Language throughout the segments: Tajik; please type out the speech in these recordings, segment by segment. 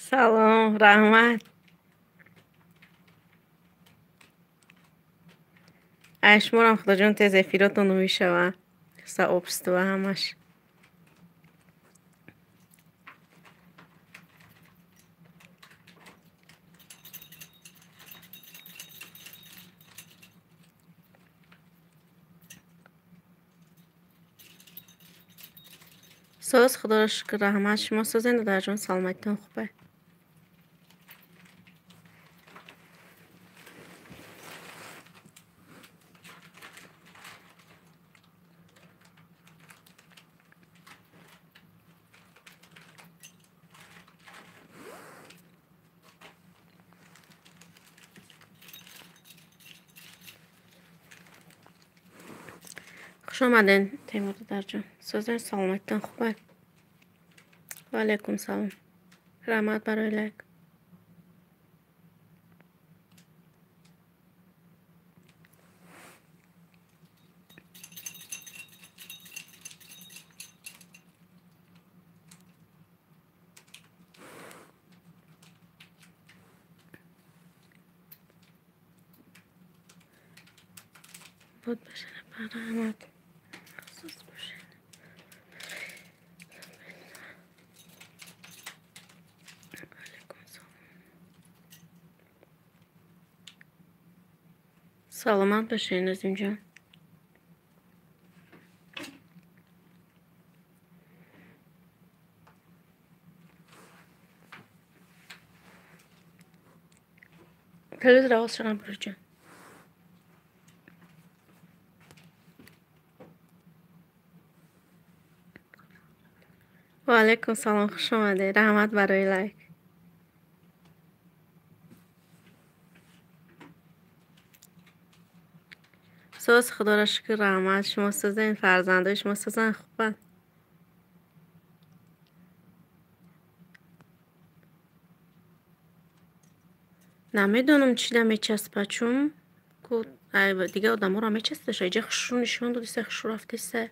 Салом, раҳмат. Ай шуморам худоҷон тез эфиротон мешава. Сообщество ҳамаш. Соз худоро шукр, раҳмат. Шумо созен додарҷон, саломатитон хубе? Хуш омаден, Темур додарҷон. Созен, саломатитон хубе? Ва алайкум салом. Раҳмат барои лайк. Буд бошад, раҳмат. Соз бошед. Саломат бошед, Назимҷон. Телевизор овоз шавам, Буруҷон. Ва алайкум салом, хуш омадед. Раҳмат барои лайк. Соз худоро шукр, раҳмат. Шумо созен, фарзандои шумо созан, хубанд? Намедонам чӣ да мечаспа, чун дига одаморо мечаспаша. Иҷа хушрӯ нишон додиса, хушрӯ рафтиса.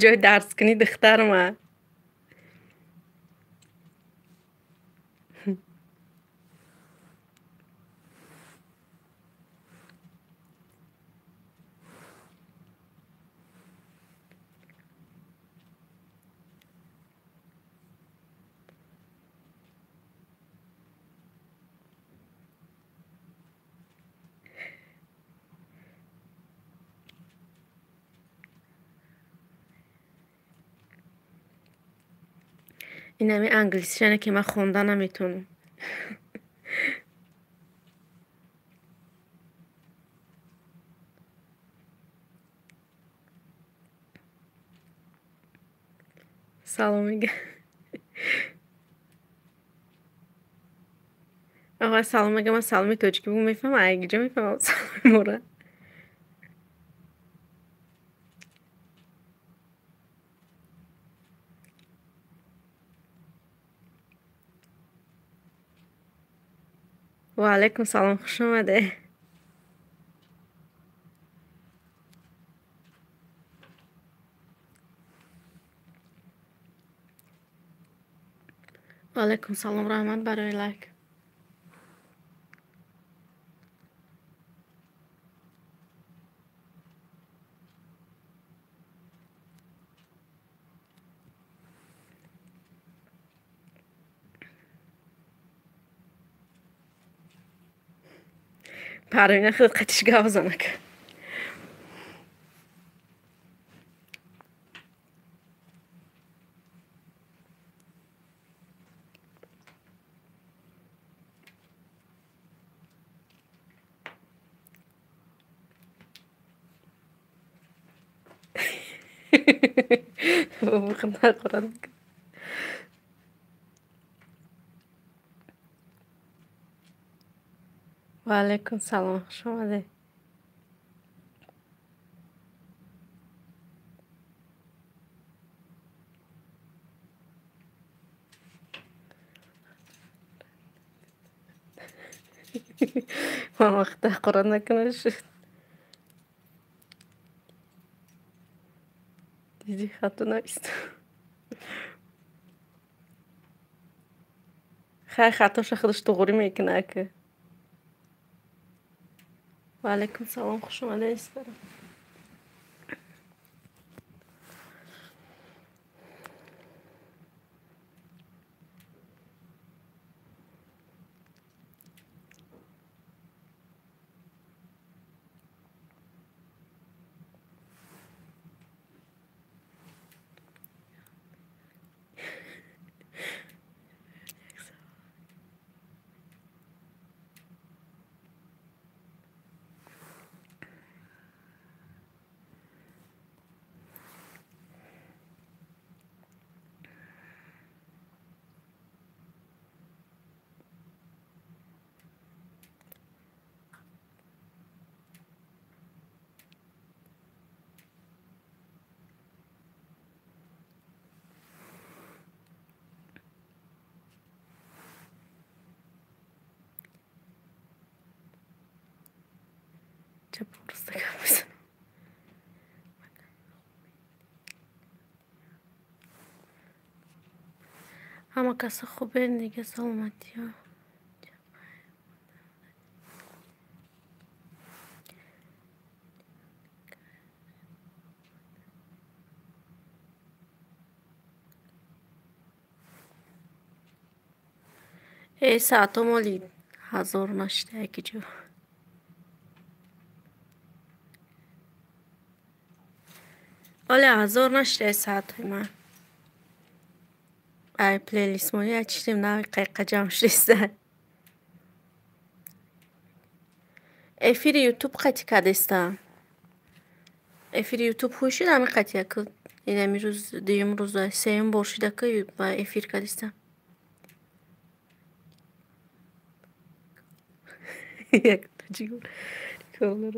Ҷои дарскунӣ духтарма. Инами англисишане ки ман хонда наметавонам. Салом мега. Оға салом мега, ман саломи тоҷикӣ бугу мефаҳмам, ай ҷо мефаҳмам саломи мора. Ва алайкум салом, хуш омадед. Ва алайкум салом, раҳмат барои лайк. Парвина худ қатиш гап занак. Ва алайкум салом, хуш омадед. Ман вақта ҳақорат накунаш. Диди хато навист. Хай хатоша худаш туғрӣ мекунад ака. Ва алайкум салом, хуш омадед Истара. Просто гап мезанам. Ҳама каса хубен дига, саломатиё. Э, саатом оли ҳазор нашида яки ҷо. Оля ҳазор нашида саатҳои ман. Ай плейлистмони як чиштем нави қайқа ҷамъ шудиста. Эфири ютуб қатъи кардистам. Эфири ютуб ҳуй шуд ҳамин қатъи яку инами рӯз дуюм рӯза сеюм бор шуда ку ба эфир кардистам. Як тоҷик кор.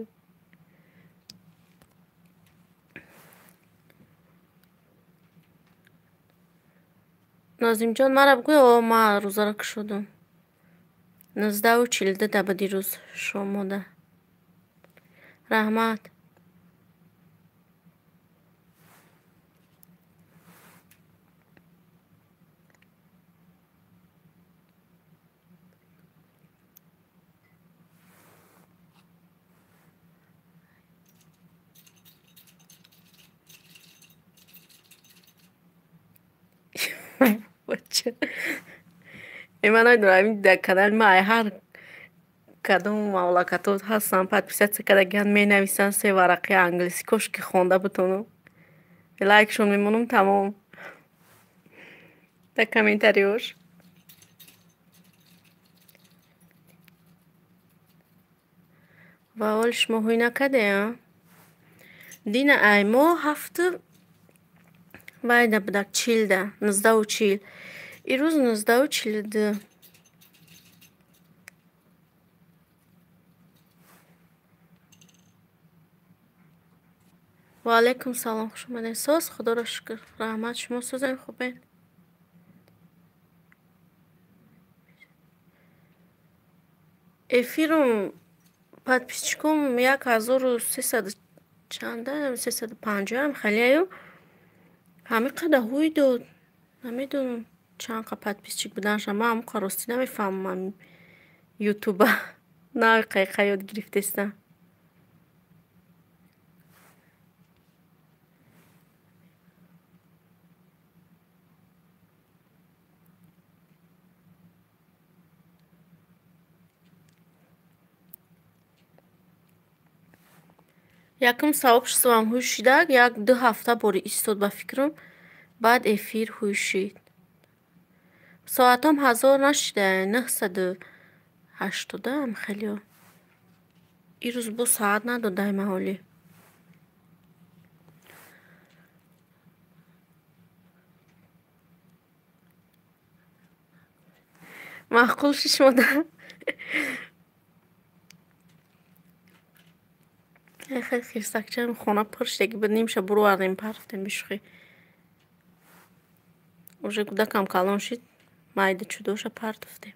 Нозимҷон мара бигӯ, о ман рӯзаро кушодум. 19:42 да буд дирӯз шомода. Раҳмат. Бача. Ман намедонам ҳамин дар канали ман ай ҳар кадом мамлакатҳо ҳастанд подписаться кардагианд, менависанд се варақаи англисӣ, кош ки хонда бутонам. Лайкшон мемонам тамом. Дар комментариҳош. Ва ҳоли шумо ҳуй накардеа? Дина ай мо ҳафту вайда будак чилда, 19:40. Ирӯз 19:42. Ва алайкум салом, хуш омадед. Соз, худоро шукр. Раҳмат, шумо созем хубед? Эфирум подписчиком 1300 чанда, 350 хелеаю. Ҳамин қадар ҳуй дод. Намедонам чанд қа подписчик буданша. Ман ҳамон қа ростӣ намефаҳмам ютуба. Нави қайқа ёд гирифтестам. Якум сообществоам ҳуй шидак, як ду ҳафта бори истод ба фикрам, баъд эфир ҳуй шид. Соатом ҳазор нашида, 980 хелео. Ирӯз бо соат надодай ман ҳолӣ. Маъқул шуд шумода? Хеле хирсакча хона пур шидаги буд, нимша буровардем, партофтем бишӯхӣ. Уже кӯдакам калон шид, майда чудоша партофтем.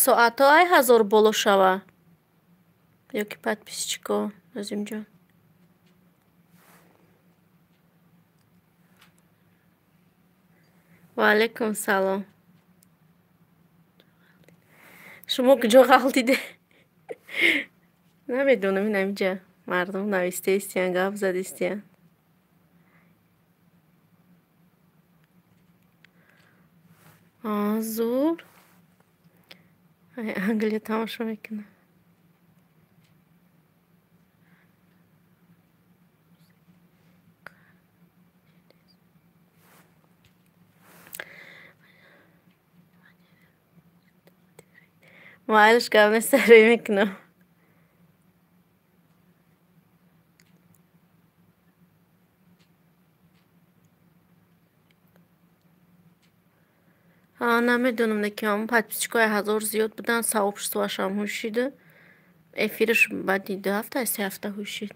Соатҳо ай ҳазор боло шава ё ки подписчико, Назимҷон? Ва алайкум салом. Шумо куҷо ғалтиде? Намедонам, ин ҳамиҷа мардум навистаистиян, гап задистиян. Зур. Ай Англия тамошо мекунам. Майлаш, гап нест, рӯй мекунам. Намедонам, ки ҳамон подписчикои ҳазор зиёд буданд, сообществоашам ҳушиду эфираш баъди 2 ҳафта, 3 ҳафта ҳушид.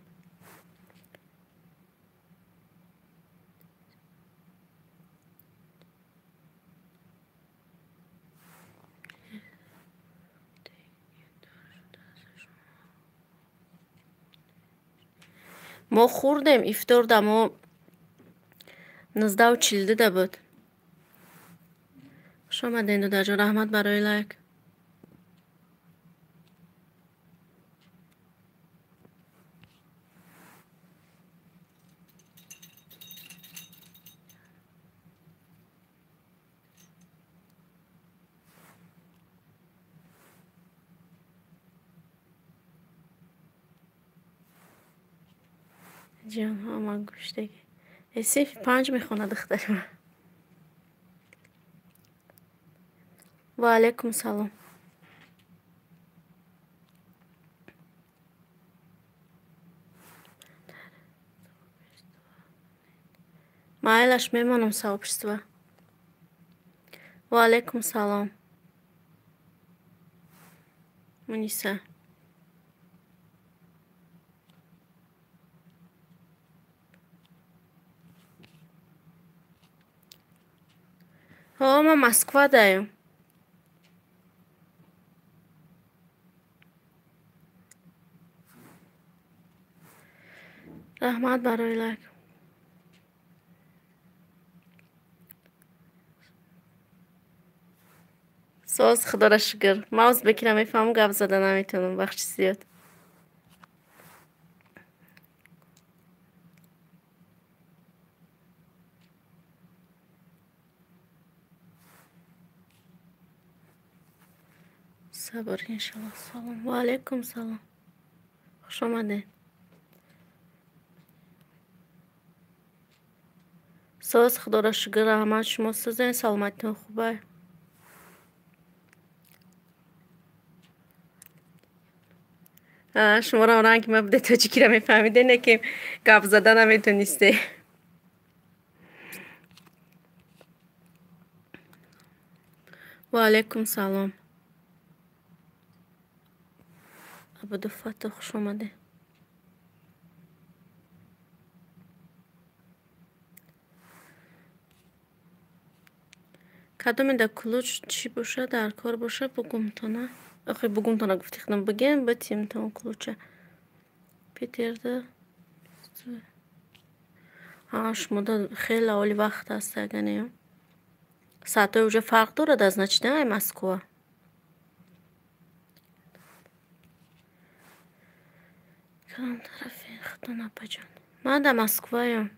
Мо хӯрдем, ифтор да мо 19:42 да буд. Хуш омадед, додарҷон, раҳмат барои лайк. Ҷон, ҳама гӯштаги. Синфи 5 мехонад духтари ман. Ва алайкум салом. Майлаш, мемонам сообщество. Ва алайкум салом. Муниса. Ҳо, ман Москва даем. Раҳмат барои лайк. Соз, худоро шукр. Ман узбекиро мефаҳмам, гап зада наметавонам, бахши зиёд. Сабр, иншаллоҳ. Салом. Ва алайкум салом. Хуш омадед. Соз, худоро шукр, раҳмат. Шумо созен, саломатитон хубай? Шуморо ранги ма буде, тоҷикиро мефаҳмиде, не ки гап зада наметонисте. Ва алайкум салом. Абдуфаттоҳ, хуш омадед. Кадоме дар ключ чӣ боша, дар кор боша, бугумтона. Охи бугумтона гуфти худам, бигем битимтон ключа. Питерда шумода хеле оли вақт аст, агане. Саатҳои уже фарқ дорад аз значит, ай Москва. Кадом тарафи худон, апаҷон? Ман дар Москваям.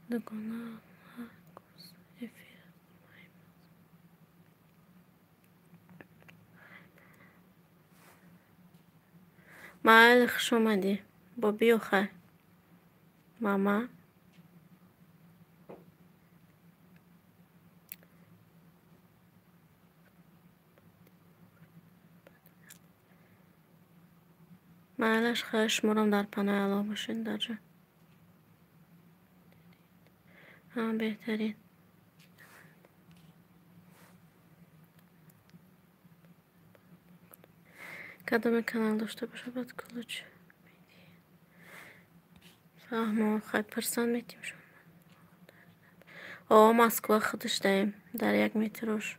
Дугона эфир. Майли, хуш омадӣ. Бо биё хай. Мама. Майлаш, хайр, шуморам дар паноҳи Аллоҳ бошед, дарҷа. Ҳа, беҳтарин. Кадоме канал дошта бошад, баъд кулуч фаҳмо, хай пурсанд метим шумо. О, Москва худаш даем, дар як метрош.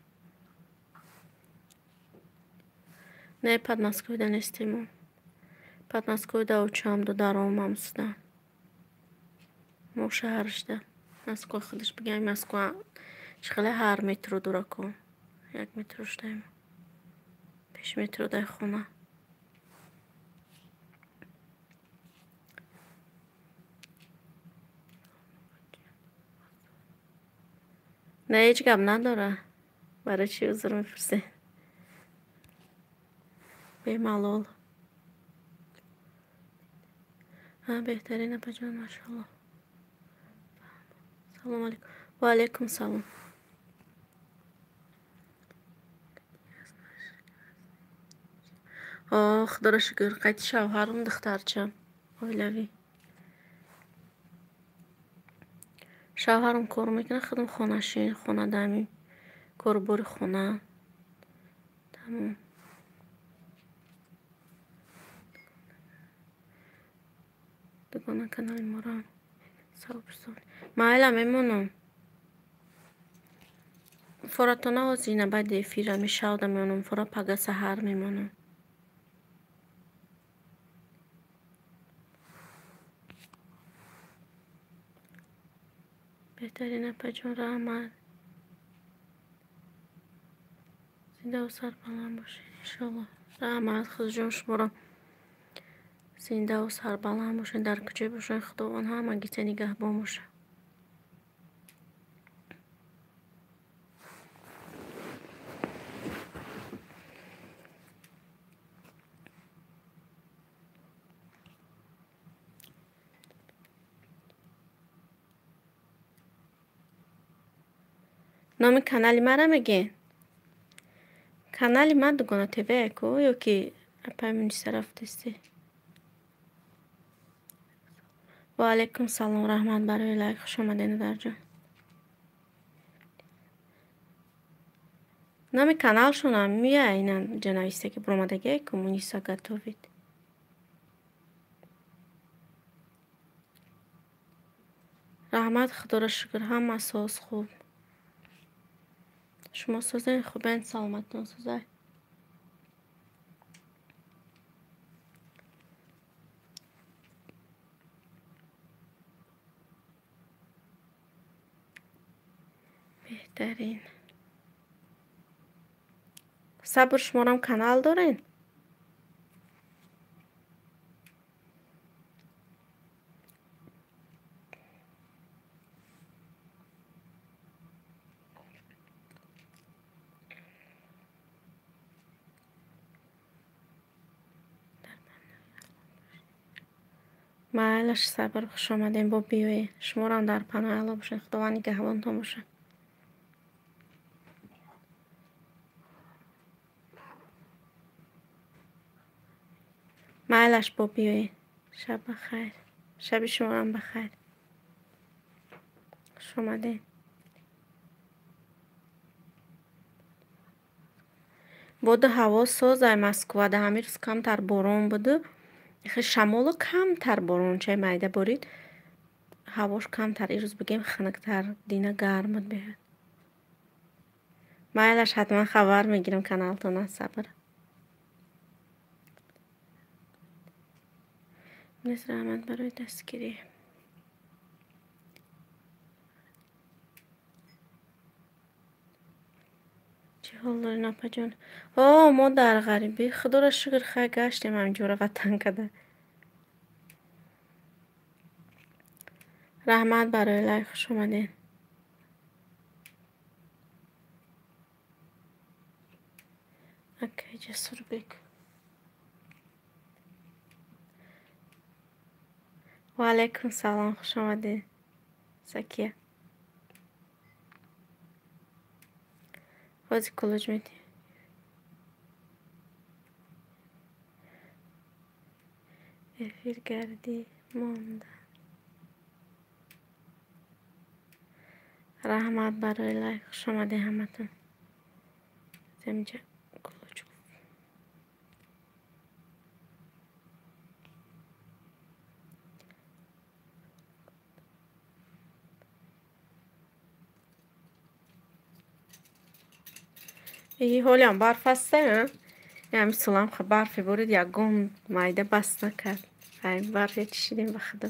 Не, под Москвида нестем. Под Москвида учам дударом суда. Мо шаҳршда. Москва худаш бигам, Москва чӣ хеле ҳар метро дурако. Як метрош даем. Пеш метро дай хона. Не, ҳеҷ гап надора. Барои чӣ узр мепурсед? Бемалол. Ҳа, беҳтарин апаҷон, машаллоҳ. Салом алейкум. Ва алейкум салом. О, худоро шукр, қайти шавҳарам, духтарчам, оилавӣ. Шавҳарам кор мекунад, худам хонашин, хонадами, корубори хона. Тамом. Дугона канали моро савоб. Майла мемонам. Форатона ҳозир баъди эфира мешавда мемонам, фора пага саҳар мемонам. Беҳтарин апаҷон, раҳмат. Зиндаву сарбаланд бошед, иншоаллоҳ. Раҳмат, худоҷон, шуморо зиндаву сарбаланд бошед, дар куҷое бошед, Худованд ҳамагита нигаҳбон бошад. Номи канали мара мегӯед? Канали ман Дугона ТВ ку ё ки апай Муниса рафтасти? Ва алейкум салом, раҳмат барои лайк, хуш омадед, дарҷон. Номи каналшонам мия ина ҷа ки буромадагия ку Муниса готовит. Раҳмат, худоро шукр, ҳама соз хуб. Шумо созен, хубен, саломатон созай. Беҳтарин. Сабр, шуморам канал дорен? Майлаш, Сабр, хуш омадем, бо биёед. Шуморам дар паноҳи Аллоҳ бошед, Худованд нигаҳбонтон бошад. Майлаш, бо биёед. Шаб бахайр. Шаби шуморам бахайр. Хуш омадем. Боду ҳаво созай Москвада, ҳамин рӯз камтар борон буду. Шамолу камтар борончаи майда борид, ҳавош камтар, ирӯз бигем хунуктар, дина гарм буд беҳад. Майлаш, ҳатман хабар мегирам каналтона, Сабр. Нес, раҳмат барои дастгирӣ. Чӣ ҳол дорин, апаҷон? О, мо дар ғарибӣ, худоро шукр, хай гаштем ҳамҷора ватан када. Раҳмат барои лайк, хуш омадед. Акай Ҷасурбек. Ва алейкум салом, хуш омадед, Закия. Ҳозир кулуҷ медиҳем. Эфир гардӣ монда. Раҳмат барои лайк. Хуш омадед ҳаматон. Замҷа кулуч. И ҳолиам барф аста, ҳами солам барфе борид, ягон майда бас накард. Ай барфе чишидем ба худо.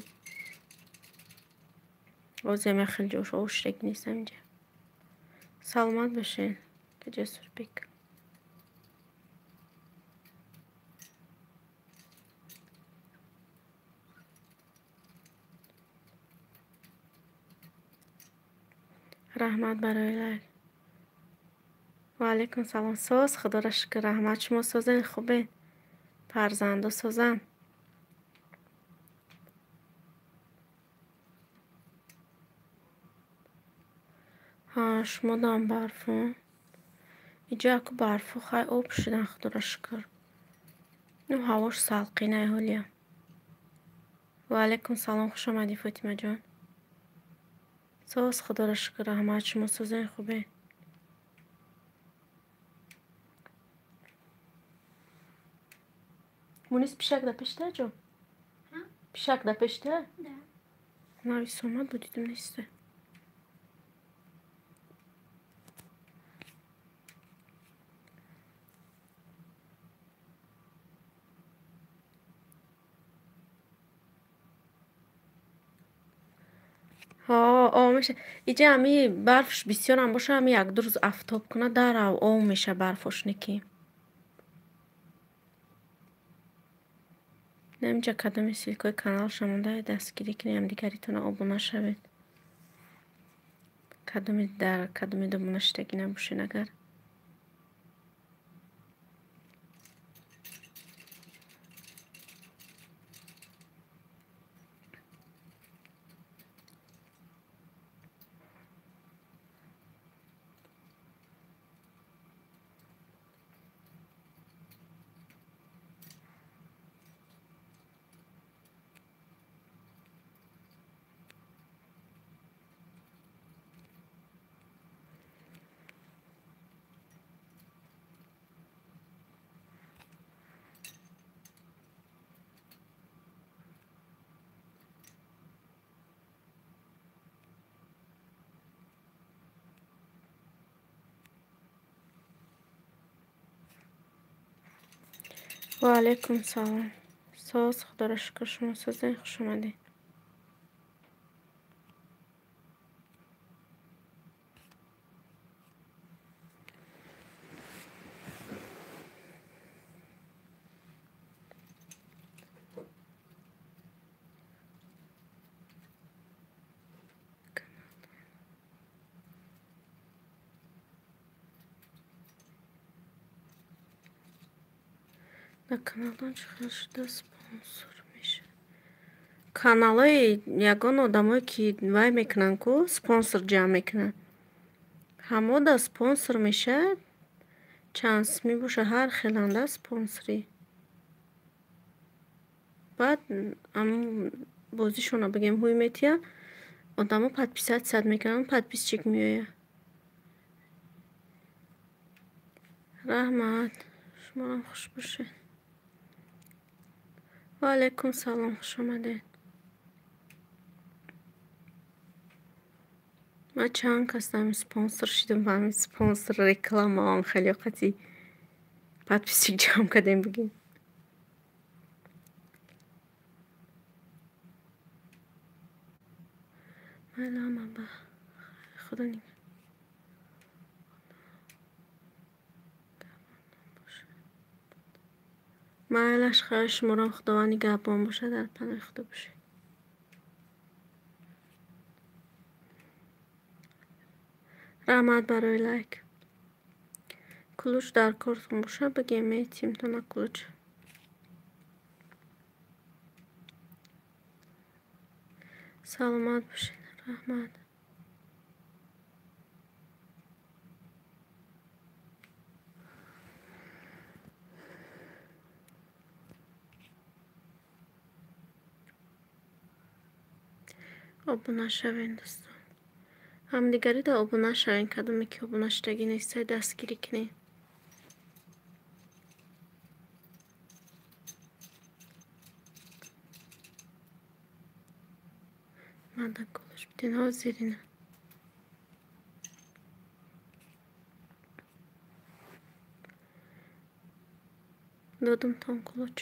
Озиам як хел ҷош ошрег нест ҳаминҷа. Саломат бошед, Ҷасурбек. Раҳмат барои лайк. Ва алайкум салом. Соз, худоро шукр, раҳмат. Шумо созен, хубед? Фарзандо созанд? Ҳа, шумодам барфу. Иҷо яку барфу хай об шудан, худоро шукр. Ну ҳавош салқинай ҳолия. Ва алайкум салом, хуш омадӣ, Фотимаҷон. Соз, худоро шукр, раҳмат. Шумо созен, хубед? Мунис пишак да пешта ҷо? Пишак да пешта? Навис омад буд, дидим неста. Ҳо, об меша. Иҷа ҳами барфш бисёрам боша, ҳами як-ду рӯз афтоб кунад, дарав об меша барфош неки. Наминҷа кадоми ссилкаи каналша монда, дастгирӣ кунед, ҳамдигаритона обуна шавед. Кадоми дар кадоми обуна шудагӣ набошед агар. Ва алайкум салом. Соз, худоро шукр, шумо созен, хуш омадед. Дар каналдон чӣ хел шуда спонсор мешавад? Каналҳои ягон одамое ки вай мекунанд ку, спонсор ҷамъ мекунанд. Ҳамода спонсор мешавад, чанд сумӣ бошад, ҳар хеланда спонсорӣ. Баъд ҳамун бозишонро бигем ҳуй метиҳанд, одамо подписатсият мекунанд, подписчик меояд. Раҳмат, шумоам хуш бошед. Ва алайкум салом, хуш омадед. Ман чанд кас ҳамин спонсор шудам, ба ҳамин спонсор рекламаам хеле қати подписчик ҷамъ кардем бигем. Майла ҳама ба худо нигоҳ. Майлаш хайр, шуморам худованд нигаҳбон бошад, дар паноҳи худо бошед. Раҳмат барои лайк. Кулуч дар кортон бошад, бигем метимтона кулуч. Саломат бошед, раҳмат. Обуна шавен, дӯстон. Ҳамдигарида обуна шавен, кадоме ки обуна шудагӣ нестай, дастгирӣ кунед. Мада кулуш бидин ҳозирина. Додумтон кулуч.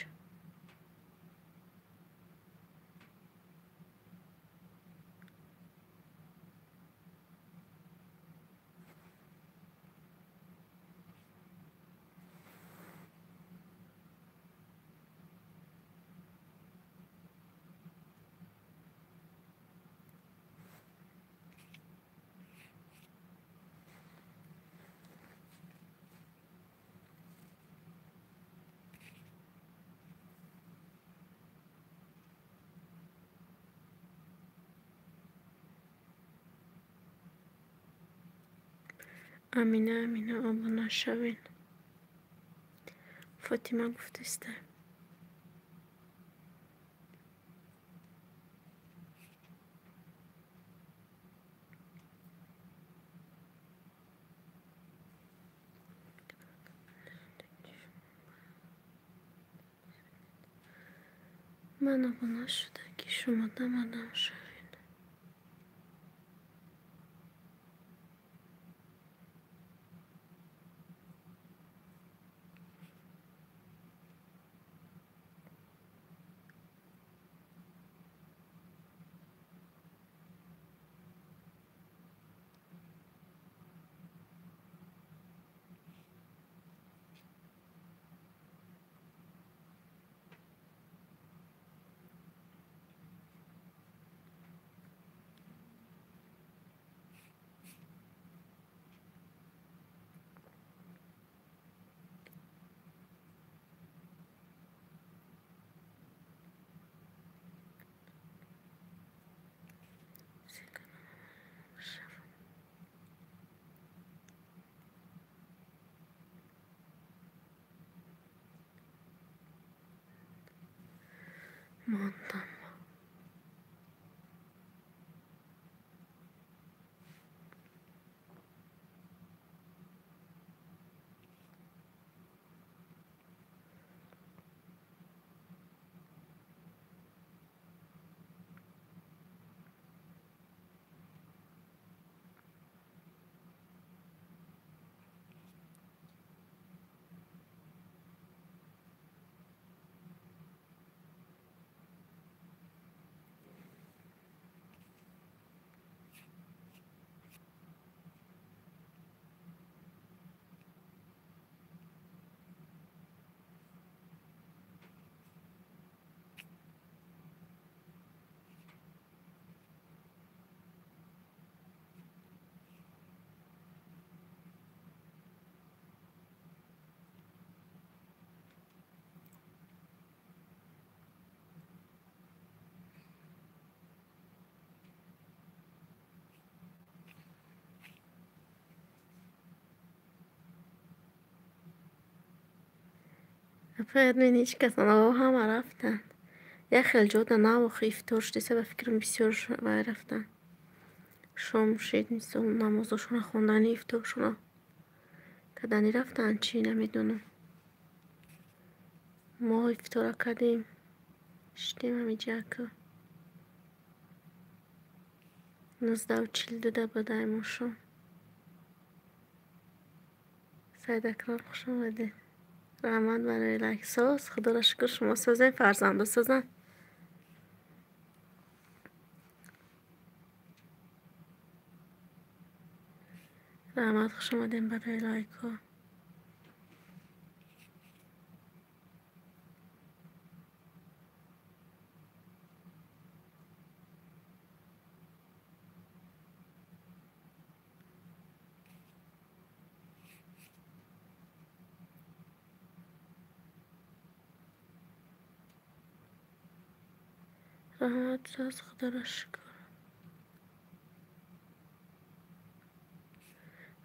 Амина, Амина, обуна шавен. Фотима гуфтаста. Ман обуна шуда ки шумо дамадам шавед. Мондам. Админ ҳеҷ кас ҳама рафтанд. Як хел ҷода навохи ифтор шудеса, ба фикрам бисёр вай рафтанд. Шом шид, мисол намозошона хондани, ифторшона кардани рафтанд, чӣ намедонам. Мо ифтора кардем, шидем ҳамиҷака. 19:42 будаем шом. Саид Акрам, хуш омадед. Раҳмат барои лайк. Соз, худоро шукр, шумо созем, фарзандо созанд. Раҳмат, хуш омадем барои лайкҳо. Раҳмат, соз, худоро шукр.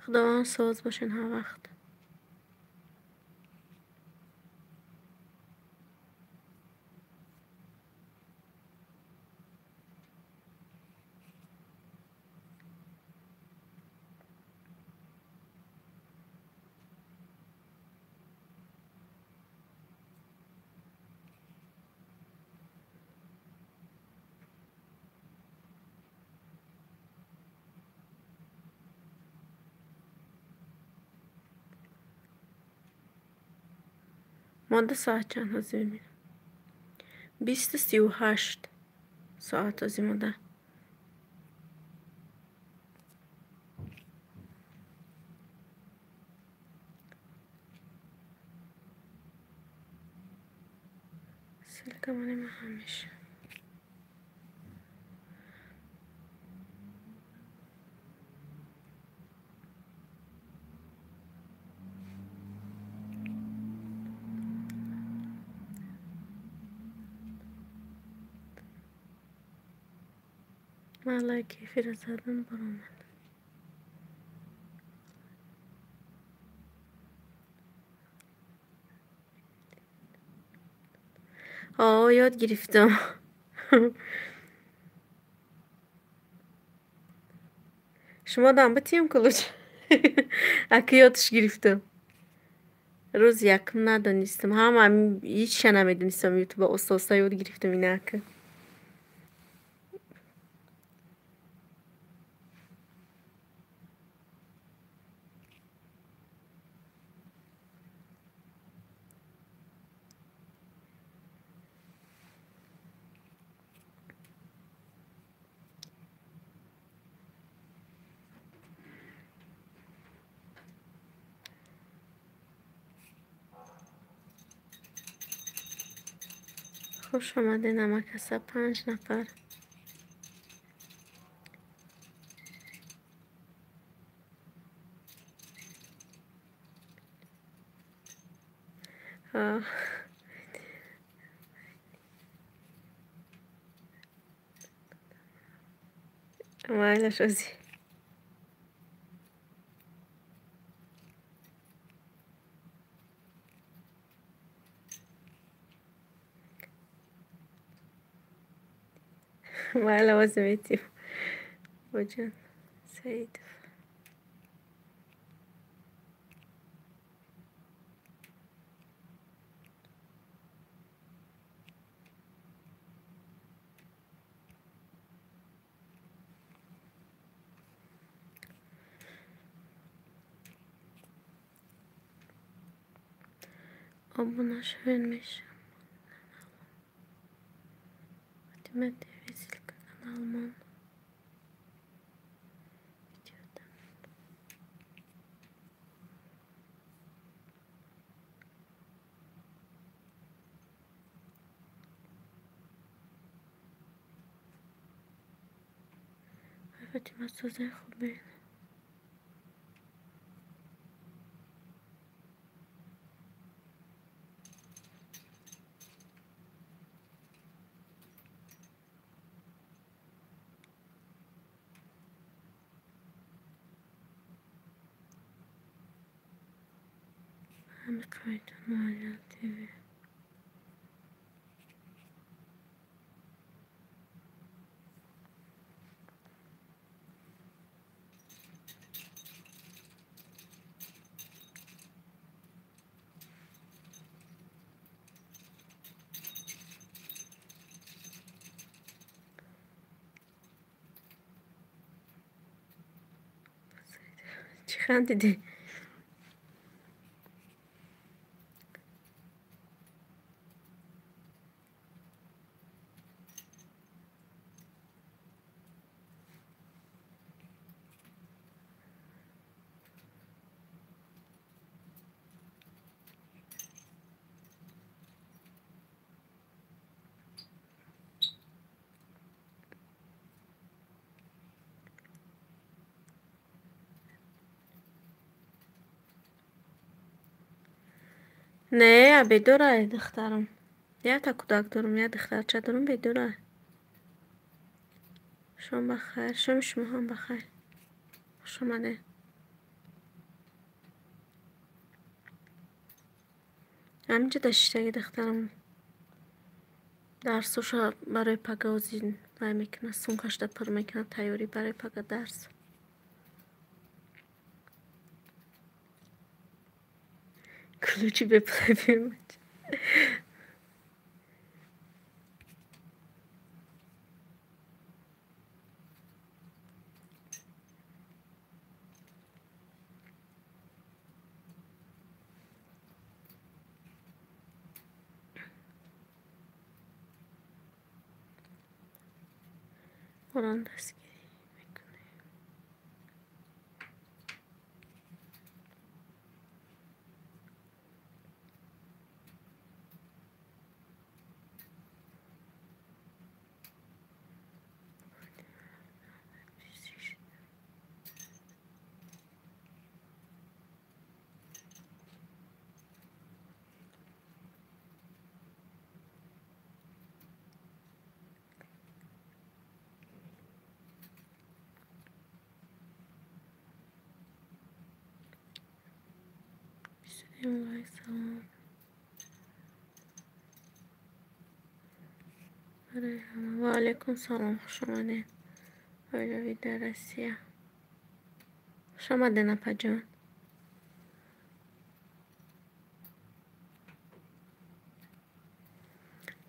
Худованд соз бошен ҳар вақт. Монда соат чанд ҳозир мебинам? 20:38 соат ҳозир монда. Ссылка монема ҳамеша. Ман лайки эфира задам, баромад. О, ёд гирифтам. Шумо дам битием ключ. Аки ёдш гирифтам. Рӯз якм надонистам. Ҳама ҳичша намедонистам ютуба, оста-оста ёд гирифтам инака. Хуш омадед намакаса, 5 нафар. Майлаш озӣ. Майла озӣ метим. Боҷон Саидов. Обуна шавед мешавам. Фатима ТВ, ссылка каналмон. Фатима созаи хубе. Ҳами ТВ. Чӣ хандидӣ? Не, бедорай духтарам. Якта кӯдак дорам, як духтарча дорам, бедорай. Шом бахайр, шоми шумо ҳам бахайр. Хуш омадед. Ҳаминҷа даштаги духтарам дарсоша барои пага озин вай мекунад, сумкашда пур мекунад, тайёрӣ барои пага дарс. Ключи беплавим. Қуръон дастгирӣ мекунем. Салом барои ҳама. Ва алайкум салом, хуш омадед. Оилавӣ дар Россия. Хуш омадед, апаҷон.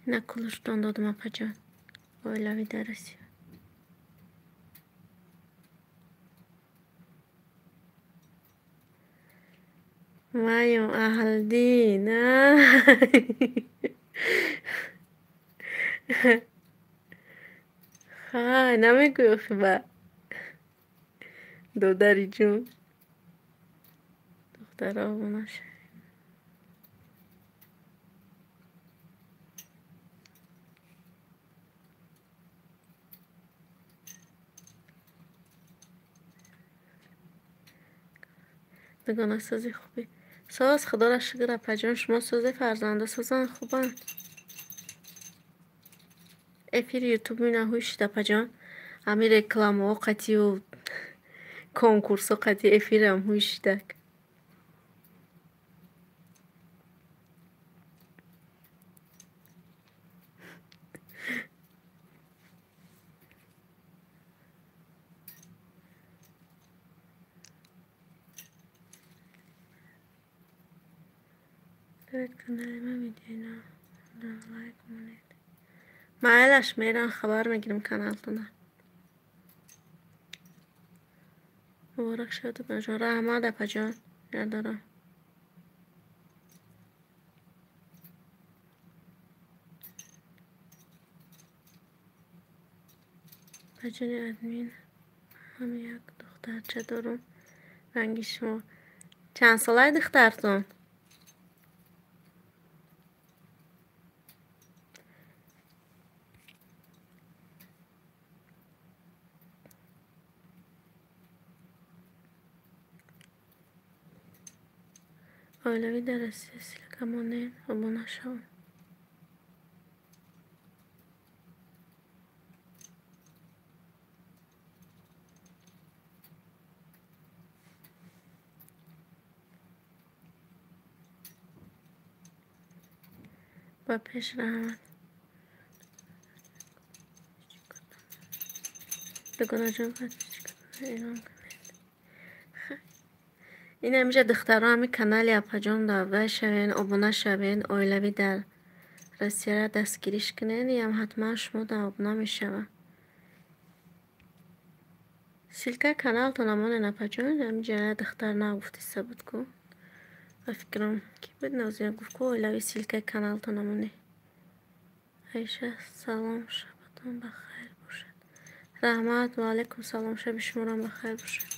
Ина кулуштон додам, апаҷон. Оилавӣ дар Россия. Маем аҳлдин. Хай, намегӯй охи ба додари ҷун. Духтаро обуна шавед. Дугонасози хубӣ. Соз, худоро шукр, апаҷон, шумо созе, фарзанда созанд, хубанд. Эфири ютуб минаҳӯй шуд, апаҷон. Ҳами рекламаҳо қатию конкурсҳо қати эфирам ҳӯй шудак. Канали ман видеоина лайк монед. Майлаш, мерам хабар мегирем каналтона. Муборак шавад, апаҷон. Раҳмат, апаҷон. Ядорам. Апаҷони админ, ҳам як духтарча дорум. Ранги шумо. Чанд солаи духтартон? Оилавӣ дар Россия ссылка монед, обуна шавам. Ба пеш, раҳмат. Дугонаҷон, эълон кунед. Ин ҳамиҷа духтаро, ҳами канали апаҷон давай шавен, обуна шавен, оилавӣ дар Россияра дастгириш кунед, иам ҳатман шумо да обуна мешавад. Ссылкаи каналтона монен, апаҷон, ҳамиҷа духтар нагуфтиса буд ку. Ба фикрам ки буд, Нозира гуфт ку оилавӣ ссылкаи каналтона моне. Аиша, салом, шабатон бахайр бошад. Раҳмат, ва алайкум салом, шаби шуморам бахайр бошад.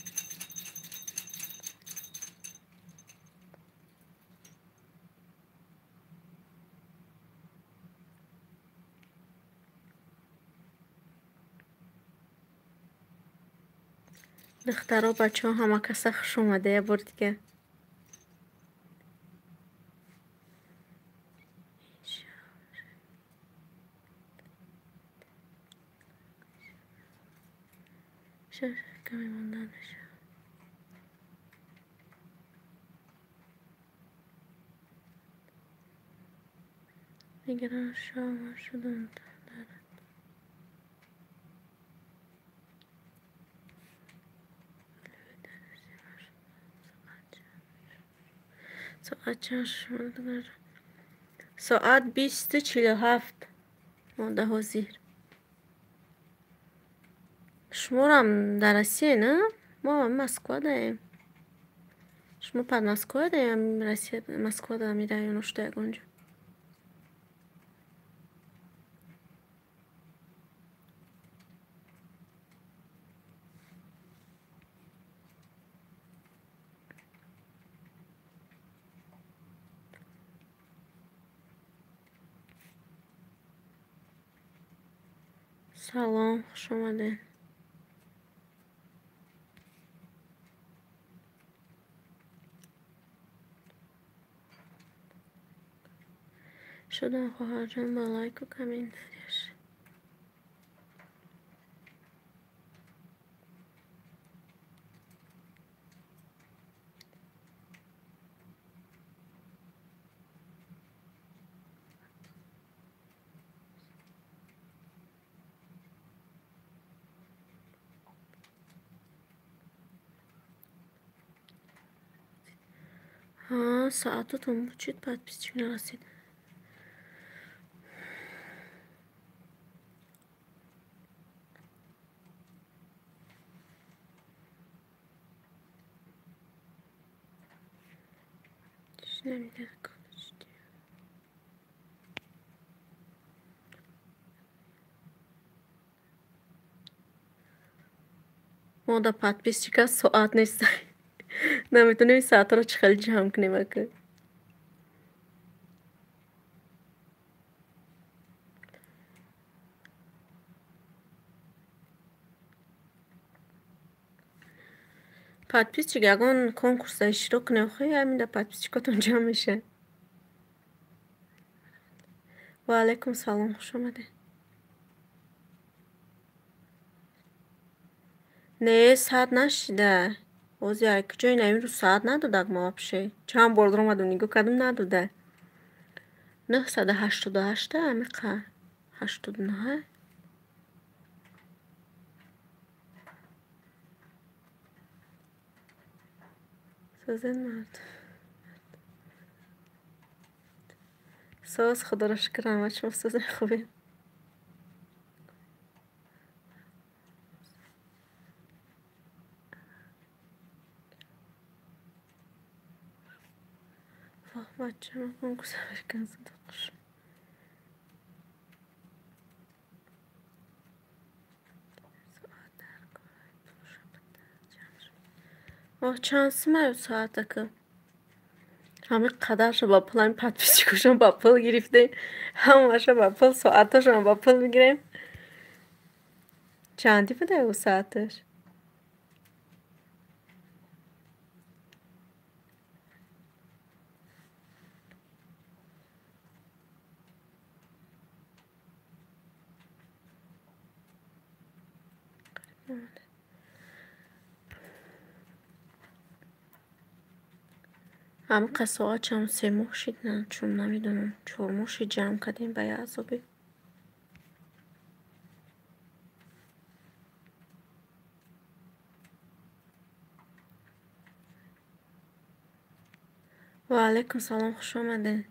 Духтаро, бачаҳо, ҳама каса хуш омада я бор дига. Каме монда мешавад. Нигарон шома шудам дарад. Соат чанд шуд? Соат 20:47 монда ҳозир. Шуморам дар Россия, на? Мо Москва даем. Шумо под Москва даем, Россия, Москва да ами районо шуда ягонҷо. Салом, хуш омадед. Шудам хоҳарҷон ба лайку комментарияш. Соатотон бучид, подписчик нарасид. Мо да подписчика соат нест. Наметонем соатро чӣ хел ҷамъ кунем ака. Подписчик ягон конкурса иштирок кунем, хӯй ҳамин да подписчикотон ҷамъ мешавад. Ва алайкум салом, хуш омадед. Не, саат нашида. Ҳозир як ҷои на имрӯз саат надодак ма вообще. Чанд бор омадам нигоҳ кардам, надода. 988 амиқа. 89. Созен мард. Соз, худоро шукр, ҳама шумо созен хубед. Бачама конкурс американцада хуш. Оҳ, чанд сумаю соат ака? Ҳамин қадарша ба пул, ҳамин подписчикошон ба пул гирифтем, ҳамаша ба пул, соатошон ба пул мегирем. Чанди буда ӯ соаташ? Ҳамин қад соат чанд се моҳ шид, на, чун намедонам, 4 моҳ шид ҷамъ кардем ба як азобе. Ва алайкум салом, хуш омадед.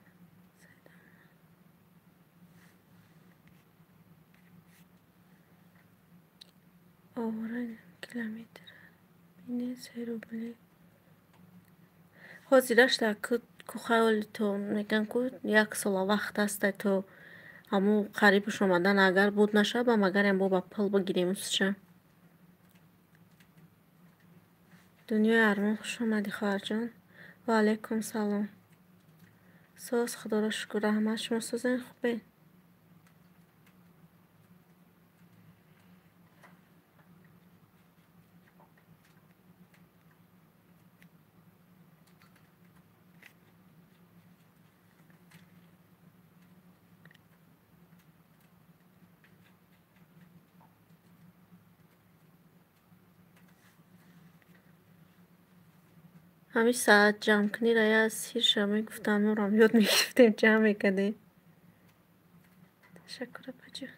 Овора километр бинед 3 рубли. Ҳозираш дар кухаёли то мегӯянд ку як сола вақт аста то ҳамун қарибаш омадан, агар буд нашавад, ба магарям бо ба пул бигирем усча. Дунёи армон, хуш омадӣ хоҳарҷон. Ва алайкум салом. Соз, худоро шукр, раҳмат, шумо созен хубед? Ҳамин соат ҷамъкунира я сирша мегуфтам, норам ёд мегирифтем, ҷамъ мекардем. Ташаккур, апаҷон.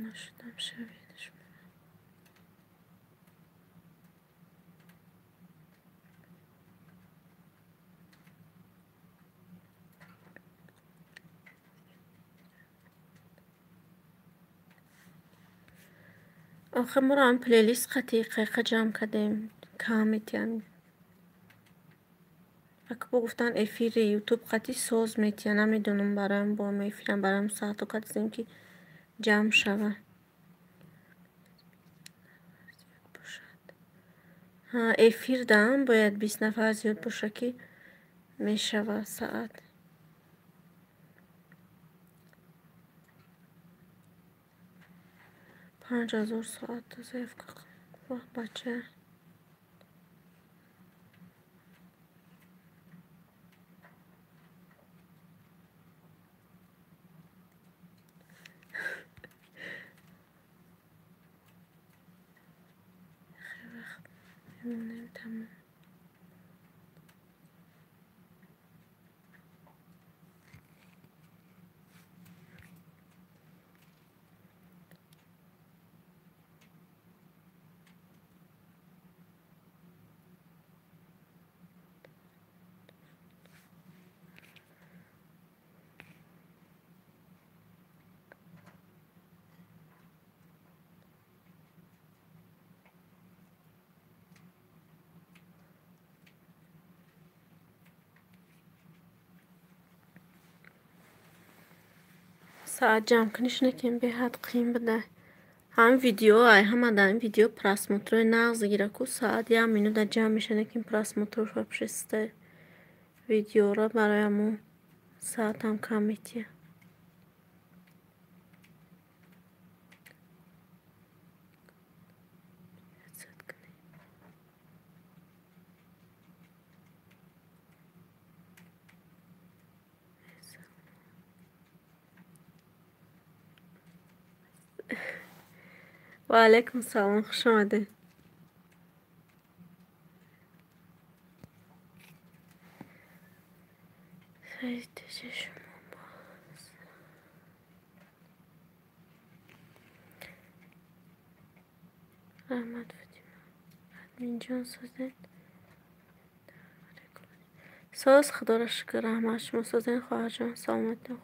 Нашудам шавед шумо. Охир моро ҳам плейлист қати қайқа ҷамъ кардем, кам метиҳанд. Ака бо гуфтан эфири ютуб қати соз метиҳанд, намедонам бароям бо эфирам бароям соато кардем ки ҷамъ шава. Эфир даам бояд 20 нафар зиёд боша ки Мешава саат. 5000 соат заявка. Вах бача. Мемонем тамом. Саат ҷамъкуниш накем, беҳад қиин буда. Ҳам видео, ай ҳама дар ин видео просмотрои нағз гира ку саат як минута ҷамъ меша, накем просмотрош вообще видеора барои ҳамун саатам кам метия. Ва алайкум салом, хуш омадед. Шумо боз. Раҳмат, Фотима. Админҷон, созед? Соз, худоро шукр, раҳмат. Шумо созен, хоҳарҷон, саломатӣ.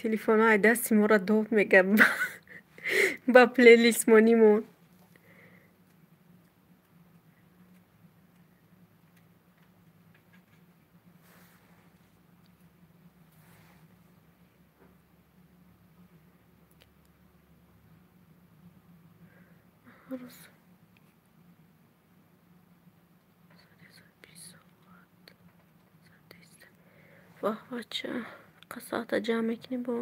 Телефонҳои дасти моро доб мега ба плейлистмонимон. Ваҳ бача, соата ҷамъ мекунем бо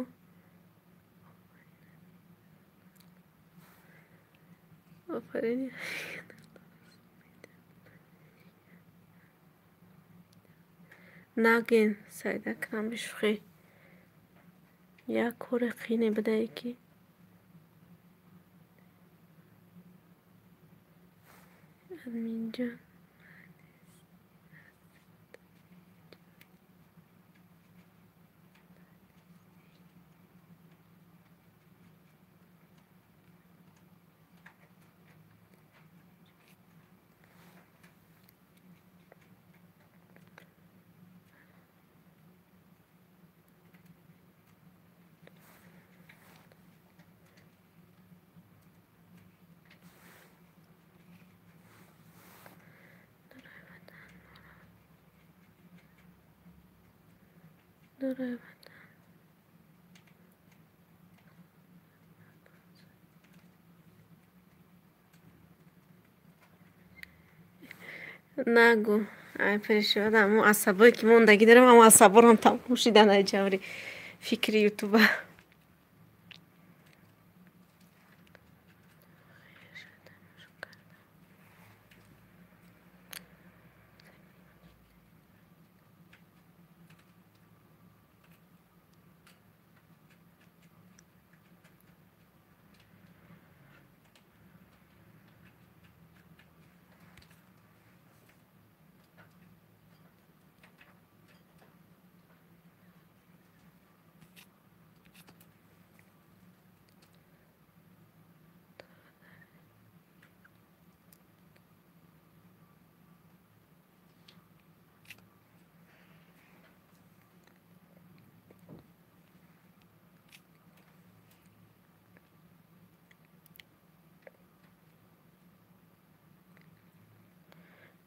офарин. Нагин Саида кунам бишӯхӣ. Як кори қине будае ки админҷон. Нагу, ай перешивада, ҳамун асабое ки мондагӣ дорам, ҳамун асаборам тамом шидан ай ҷаври фикри ютуба.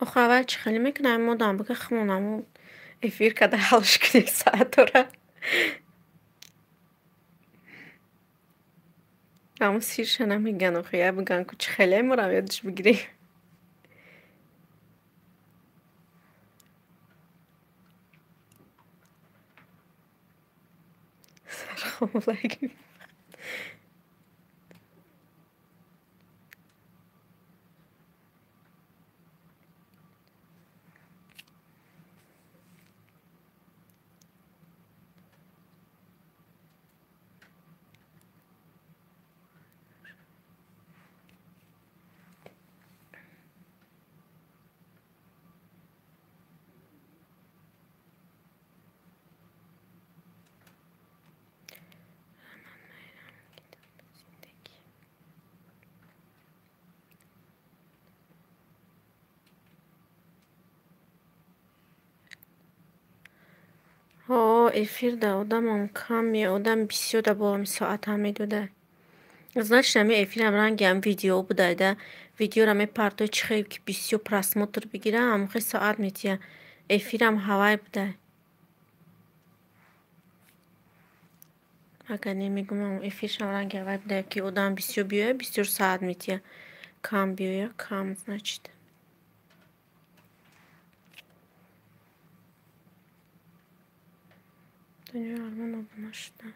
Охо аввал чӣ хеле мекунам, модам бука хмонаму эфир када ҳалш кунем саатора. Ҳамун сирша намеган охи, я биган ку чӣ хеле морам ёдаш бигирӣ. Сархом лайк. Ҳо, эфир да одамам кам ме, одам бисёр да бо ҳами соатам медода. Значит, ҳами эфирам ранги ҳам видео будай да. Видеора мепартои чӣ хел ки бисёр просмотр бигира, ҳамон хел соат метия. Эфирам ҳавай будай. Агар не мегӯям, эфиршам ранги ҳавай будай, ки одам бисёр биёя, бисёр соат метия. Кам биёя, кам, значит. Дунёи армон обуна шудам.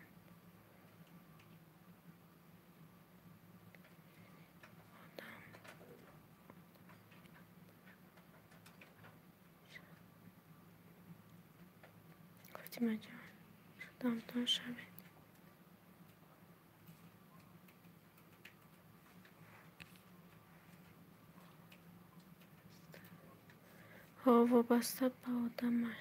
Фотимаҷон, шудамтон шавед. Ҳо, вобаста ба одамай.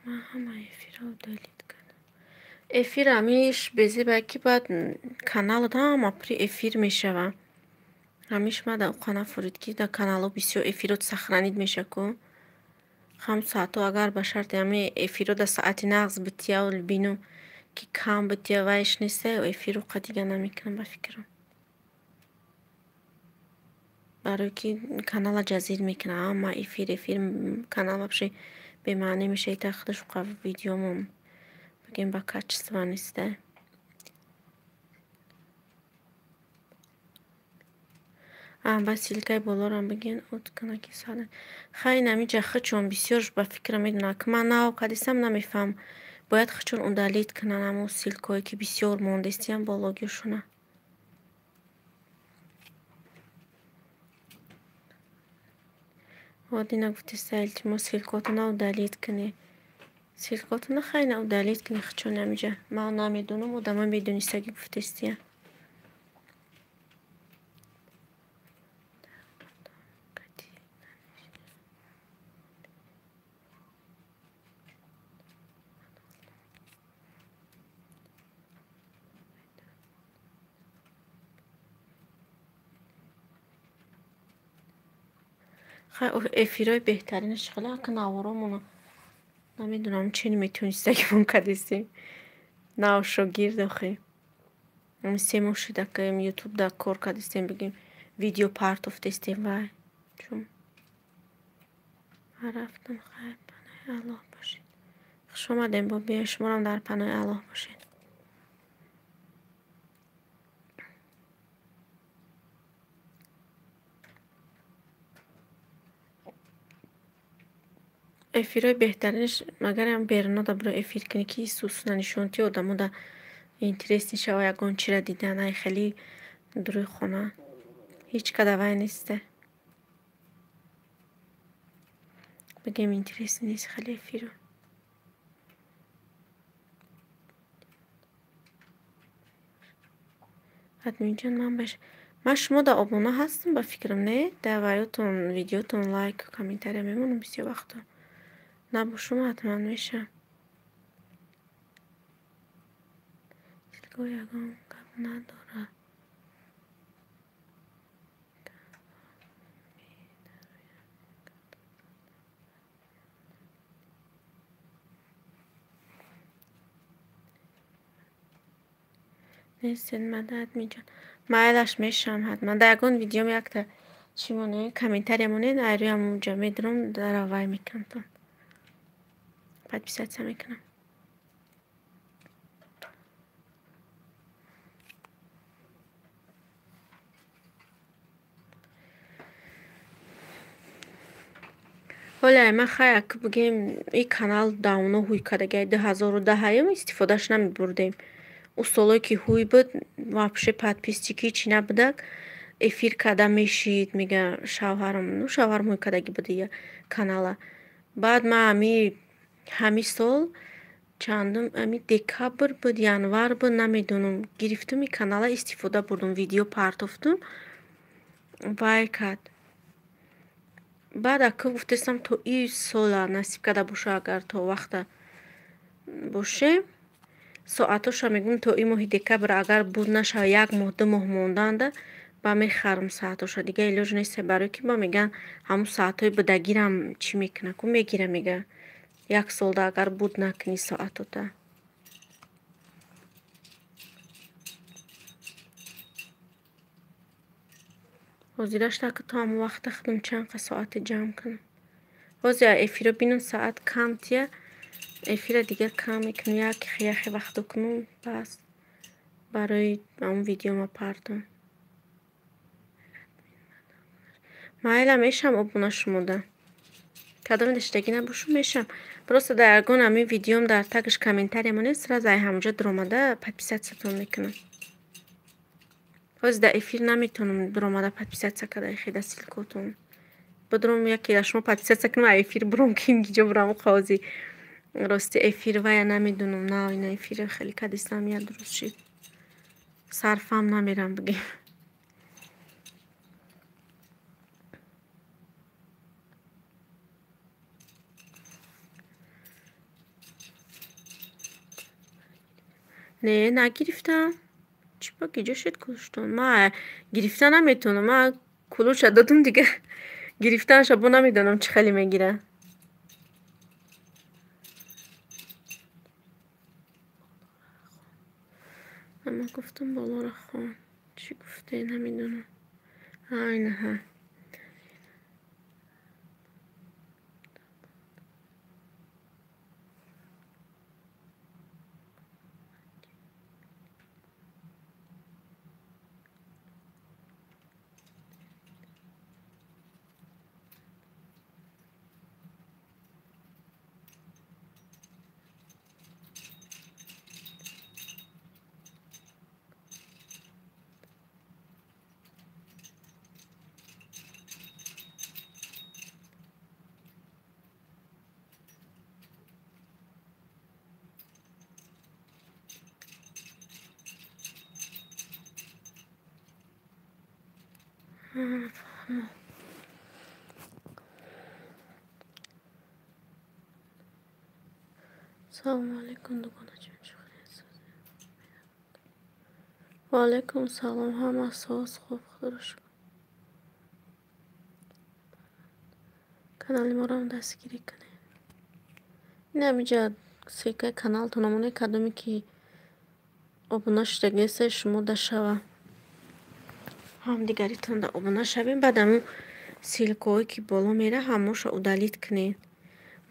Ман ҳама эфирро удалить кардам. Эфир ҳамиш безеба ки баъд каналат ҳама пури эфир мешава. Ҳамиш ма да уқа нафурид ки дар каналҳо бисёр эфирот сохранить меша ку. Ҳам соатҳо агар ба шарти ҳами эфиро дар соати нағз бития бину ки кам бития вайш неста, эфир уқа дига намекунам ба фикрам. Барое ки канала ҷазир мекунад, ҳама эфир эфир канал вообще бемаънӣ меша. Ита худаш уқа видеомон бигем ба качество неста. Ба ссылкаи болорам бигин уткана ки сада. Хай намиҷа хичон бисёрш ба фикрам медонам ки ман нав кадисам намефаҳмам. Бояд хичон удалить кунан ҳамон ссылкое ки бисёр мондестиям бологиёшона. Одина гуфтеста илтимос ссылкотона удалить кунед. Ссылкотона хай на удалить кунед хичон намиҷа. Ман намедонам, одамо медонистагӣ гуфтестия. Хай эфирҳои беҳтаринаш хеле ак наворомона намедонам чӣ метонистагимон кадистем. Нав шогирд охи. 3 моҳ шуда ки ютуб да кор кадистем, бигем видео партофтестем вай. Чун ман рафтам, хайр, паноҳи Аллоҳ бошед. Хуш омадем, бобия, шуморам дар паноҳи Аллоҳ бошед. Эфирҳои беҳтаринаш магарам берунода биро эфир кунӣ ки сусна нишон ти одамода интерес нишава ягон чира дидан, ай хеле дуруи хона. Ҳеҷ када вай неста. Бигем интерес нест хеле эфиро. Админҷон, ман шумо да обуна ҳастам ба фикрам, не? Дар ваётон видеотон лайк, комментария мемонам бисёр вақто. Набошум ҳатман мешавам. Дилгоҳ ягон гап надорад. Нестед мадад миҷон. Майлаш мешавам ҳатман. Дар ягон видеом якта чӣ монед, комментария монед, айрӯи ҳамонҷа медурам, даравай мекунам. Подписаться мекунам. Ҳоле ман хай ак бигем и канал давно ҳуй кардагиай 2010-ам истифодааш намебурдем. Ӯ солое ки ҳуй буд, вообще подписчики чӣ набудак, эфир карда мешид, мега шавҳарам, ну шавҳарам ҳуй кардаги буд ия канала. Баъд ман ҳами сол чандум ами декабр буд, январ буд, намедонам, гирифтум и канала истифода бурдум, видео партофтум, вай кард. Баъд ака гуфтестам то и сола насиб карда боша, агар то вақта боше, соатоша мегӯм то и моҳи декабр агар буд нашава, як моҳ ду моҳ монданда ба мехарам саатоша. Дига илоҷ нест, барое ки ба мегӯян ҳамун саатҳои будагирам чӣ мекунад, ку мегира, мега як солда агар буд накунӣ соатота. Ҳозираш так то ҳамон вақта худам чанд қа соате ҷамъ кунам. Ҳозир эфиро бинам саат кам тия, эфира дигар кам мекунам, як яхе вақто кунам, бас барои ҳамон видеома партом. Майла мешавам обуна шумода. Кадоме даштагӣ набошум мешавам. Просто дар ягон ҳамин видеом дар тагаш комментария монед, сразу ай ҳамонҷо дуромада подписатсиятон мекунам. Ҳозир дар эфир наметавонам дуромада подписатсия карда хеда ссылкотон. Бидуром яке дар шумо подписатсия кунам, ай эфир буром ки ҷо бурам қози. Рости эфир вая намедонам, на ина эфир хеле кадистам я дуруст шид. Сарфам намерам бигем. Не, нагирифтам. Чӣ ба гиҷо шид кулуштон? Ман гирифта наметавонам. Ман кулуша додум дига. Гирифтанаша бо намедонам чӣ хеле мегира. Ман гуфтам болоро хон. Чӣ гуфте намедонам. Айнаҳа. Салому алайкум, дугонаҷон, чӣ хеле? Ва алайкум салом, ҳама соз хуб, худоро шукр. Канали моро ҳам дастгирӣ кунед. Ин ҳаминҷа ссылкаи каналтон омоне, кадоме ки обуна шудагиест, шумо дашава. Ҳамдигаритон да обуна шавем, баъд ҳамун ссылкаҳое ки боло мера, ҳамонша удалить кунед.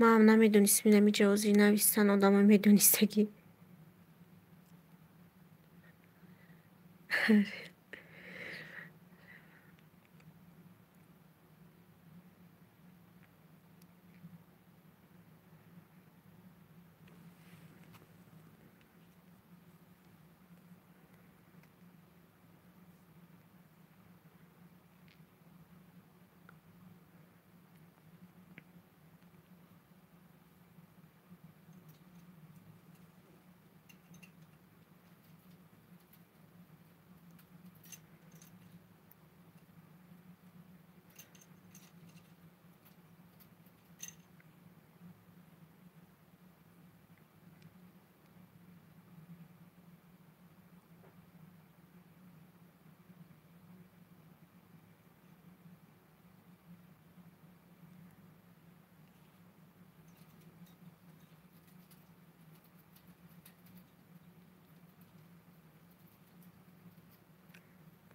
Ман ҳам намедонистам, ин ҳаминҷа ҳозир навистан одамо медонистагӣ.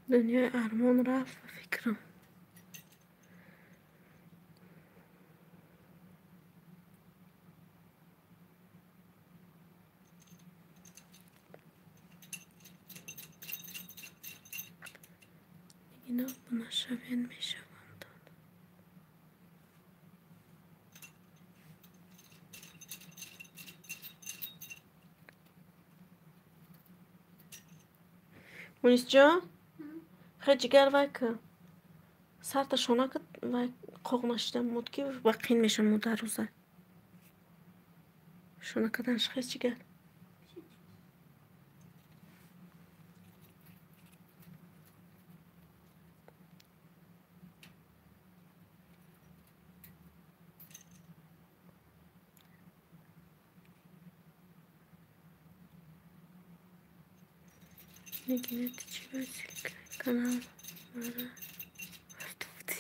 Дунёи армон рафт ба фикрам. Нигина обуна шавед, мешавам дод. Мунисҷон, хе ҷигар вай ка сарта шона ка вай қоқ нашида муд ки ва қин меша муд дар рӯза. Шона карданаш хез ҷигар. Нигина ту чӣ ба канал мара рафтуфтӣ?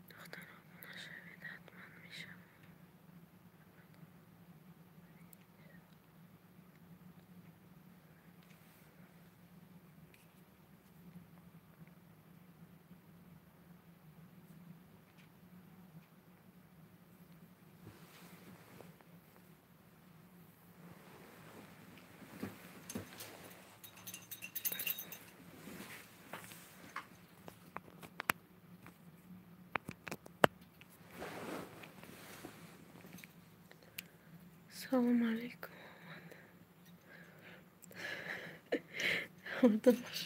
Духтар обуна шавед, ҳатман мешавам. Салому алейкум. Омада бош.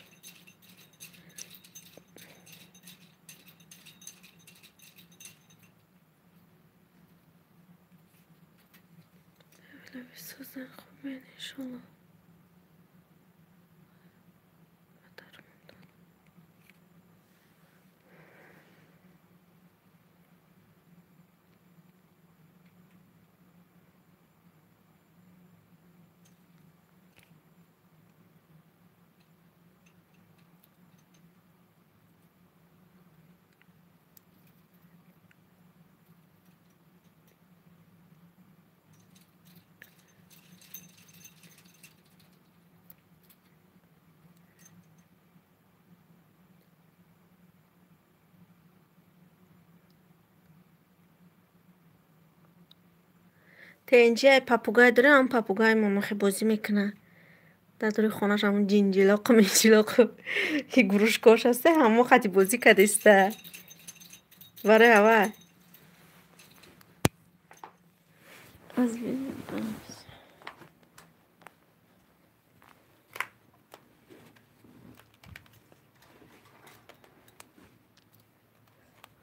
Сӯзан хубен иншолло. Тенҷи ай папугай дорем, ҳам папугай момохе бозӣ мекунад. Дар дури хонааш ҳамун ҷинҷилоқу минҷилоқу ки грушкош ҳаста, ҳамо хати бозӣ кардиста. Барои ҳавай.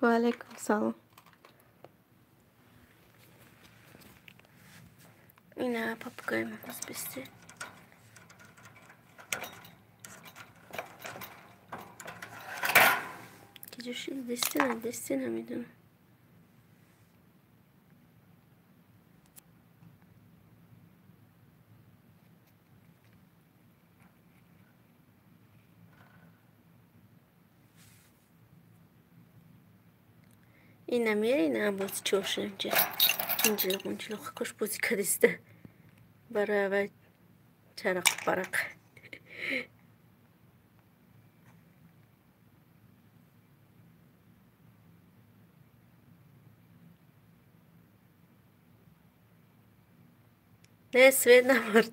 Ва алайкум салом. Ина папугай мамаз бисте. Киҷоши дестина, дестина намедонам. Ина мера, ина бозичаҳошо инҷа. Инҷилоқ, инҷилоқ кош бозӣ кардиста. Барои аввал чарақу парақ. Не, свет набурд.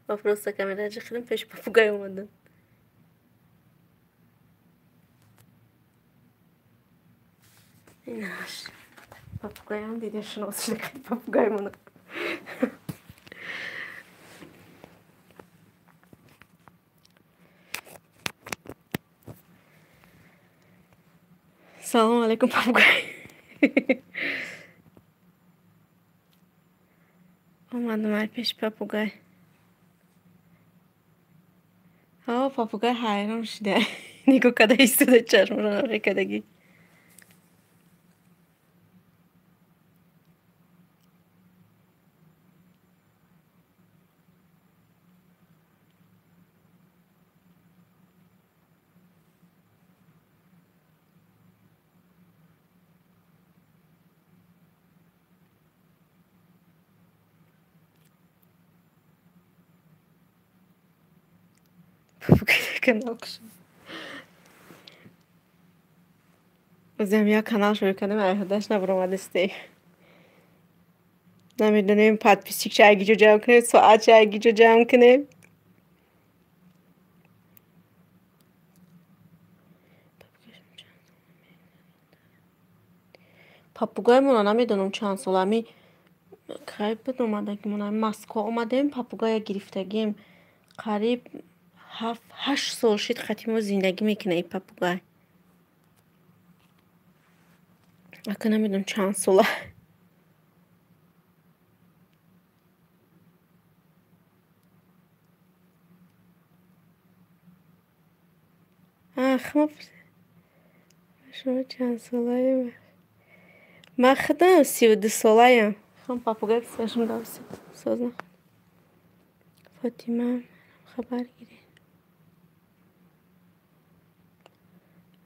Вопроса камера ҷихидим, пеши попугай омадам. Инаш. Попугаям дида шинос шуда попугаймона. Салом алейкум, попугай. Омадам ай пеши попугай. Ҳо, попугай ҳайрон шуда. Нигоҳ карда истода, чашмро намекардагӣ. Попугай канал кушод. Озиам як канал шурӯъ кардем, айҳодаш набаромадистем. Намедонем подписчик ча айгиҷо ҷамъ кунем, соат ча айгиҷо ҷамъ кунем. Попугаймона намедонам чанд сола. Ами кай буд омадагимон? Ами Москва омадем, попугая гирифтагим. Қариб 7-8 сол шид хати мо зиндагӣ мекунад ин попугай. Ака намедонам чанд сола. Ах, шумо чанд солаем? Ман худам 32 солаям. Хом попугай писарашм соз нахӯрд. Фотима, хабар гиред.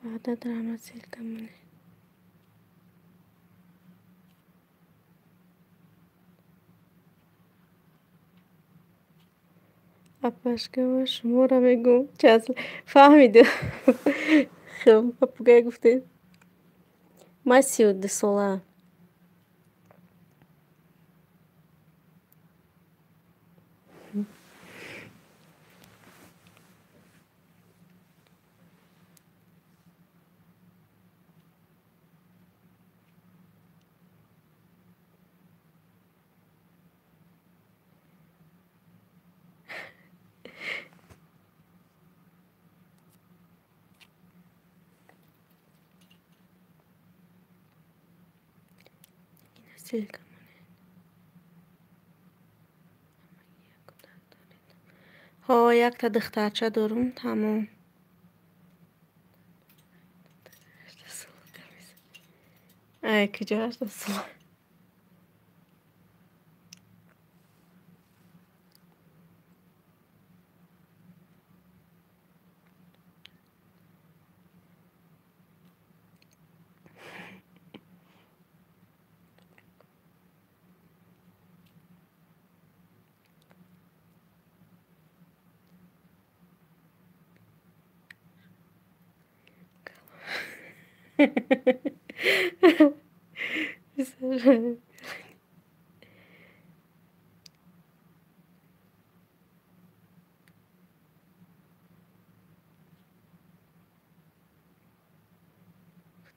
Ваҳдат раҳмат, ссылка монед. Апашка, ман шуморо мегӯм. Чанд сол фаҳмидем. Хуб, попугай гуфтед. Ман 32 сола. Ссылка монед. Ҳо, якта духтарча дорум, тамом. Ай, куҷо 18 сола?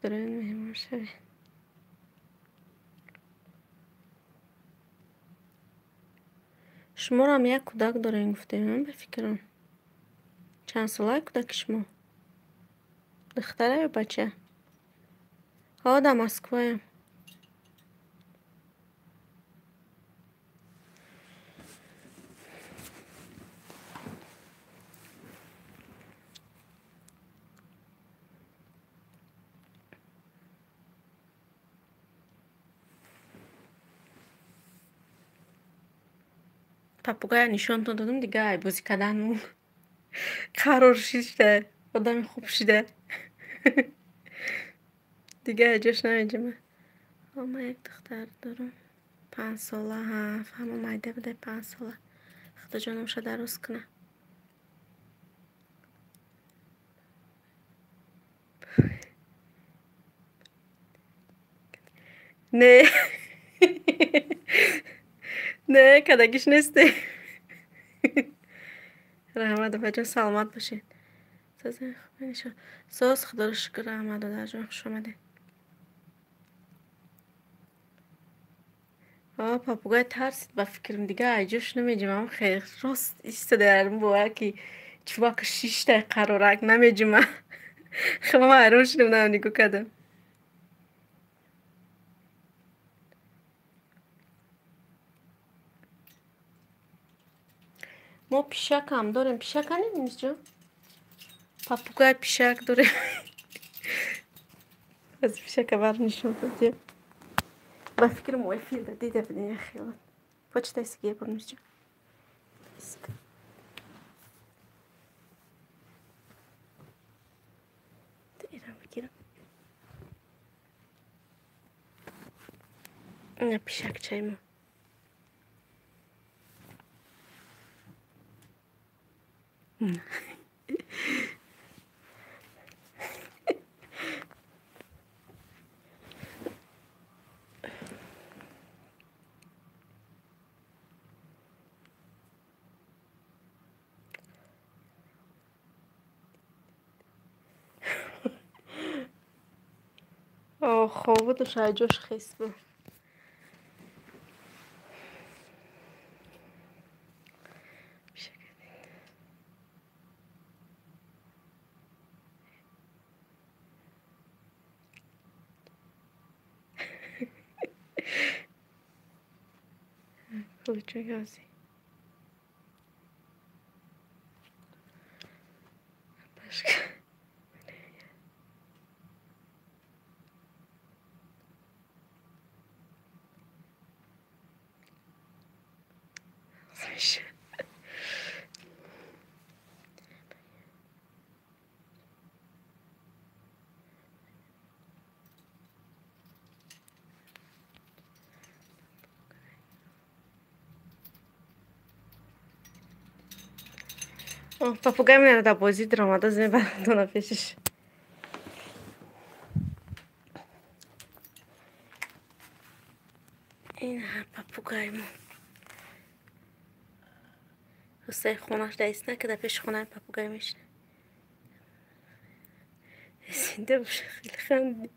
Меҳмон шавед. Шуморам як кӯдак дорем гуфтем, ба фикрам. Чанд солае кӯдаки шумо? Духтара ё бача? Ҳо, дар Москваям. Попугая нишонтон додум, дига ай бозӣ кардан қарор шида, одами хуб шида. Дига ҷош намеҷима. Ман як духтар дорам, 5 сола. Ҳа, фаҳмо, майда будай, 5 сола. Худоҷонамша дароз куна. Не, не, кадагиш несте. Раҳмат, апаҷон, саломат бошед. Соз, худоро шукр. Раҳмат, додарҷон, хуш омадед. Попугай тарсид, ба фикрам, дига айҷош намеҷумам. Хел рост истодаам, бовар ки чӯбаку шиштай қарорак намеҷума. Хело ман ҳайрон шудам, нам нигоҳ кардам. Мо пишакам дорем. Пишака неминисҷон? Попугай, пишак дорем. Аз пишака бар нишон додем. Ба фикрам, эфирда дида будем хело. Почитай сигия бурнисҷон. Ирам бигирам. Ина пишакчаи мо. Хоб буду, шайҷош хис буд. Куличои. Апашка. Попугай мене дар бозӣ даромада, мебарад пешиш. Ин попугай мо. Ҳусай хонаш даист накарда, пеши хонаи попугай мешина. Зинда боша, хеле ханди.